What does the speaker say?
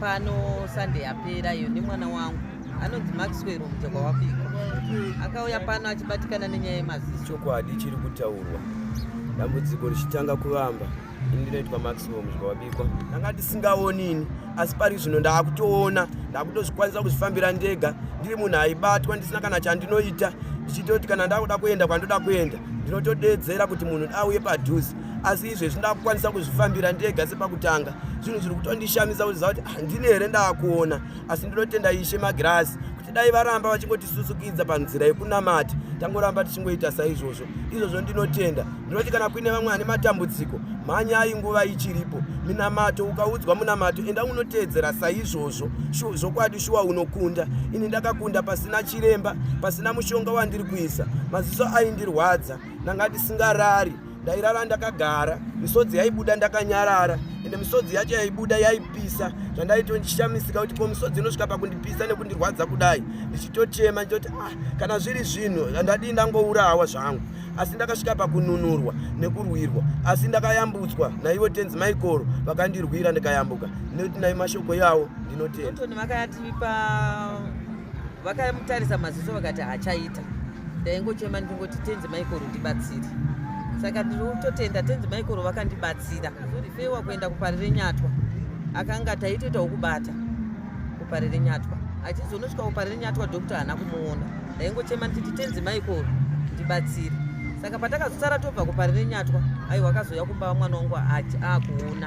Pano Sunday yapera iyo nemwana wangu anonzi Maxwell Mujekwa wabikwa akauya pano achibatikana nenyaya yemaziso. Chokwadi chiri kutaurwa, dambudziko richitanga kuvamba. Ini ndinoitwa Maxwell Mujekwa wabikwa, ndanga ndisingaoni ini, asi pari zvino ndaakutoona, ndaakutozvikwanisa kuzvifambira ndega. Ndiri munhu aibatwa ndisina kana chandinoita, ndichitoti kana ndakuda kuenda kwandoda kuenda ndinotodedzera kuti munhu auye padhuze, asi izvezvi ndakukwanisa kuzvifambira ndega sepakutanga. Zvinhu zviri kutondishamisa kuti ziva kuti handini here ndaakuona, asi ndinotenda Ishe Magirasi kuti dai varamba vachingotisusukidza panzira yekunamata, tangoramba tichingoita saizvozvo izvozvo. Ndinotenda, ndinoti kana kuine vamwe vane matambudziko, mhanyai nguva ichiripo. Minamato, ukaudzwa munamato, enda unoteedzera saizvozvo. Zvokwadi shuwa unokunda. Ini ndakakunda pasina chiremba, pasina mushonga wandiri kuisa. Maziso aindirwadza, ndanga ndisingarari, ndairara ndakagara, misodzi yaibuda ndakanyarara, ende misodzi yacho yaibuda yaipisa, zvandaitoshamisika kuti ko misodzi inosvika pakundipisa nekundirwadza kudai, ndichitochema ndichitoti, ah, kana zviri zvinhu zvandadii ndangourawa zvangu. Asi ndakasvika pakununurwa nekurwirwa, asi ndakayambutswa naivo Tenzi Maikoro, vakandirwira ndikayambuka, nekuti nai mashoko yawo ndinotenda. Tony vakatipa, vakamutarisa maziso vakati hachaita. Ndaingochema ndingoti, "Tenzi Maikoro, ndibatsire." Saka ndiri kutotenda Tenzi Maikoro vakandibatsira. Azorifewa kuenda kuParire Nyatwa, akanga taitoitawo kubata kuParire Nyatwa. Achizonosvika kuParire Nyatwa, doctor haana kumuona. Ndaingochema ndichiti, "Tenzi Maikoro, ndibatsire." Saka patakazosara tobva kuParire Nyatwa, aiwa, akazouya kumba mwana wangu aakuona.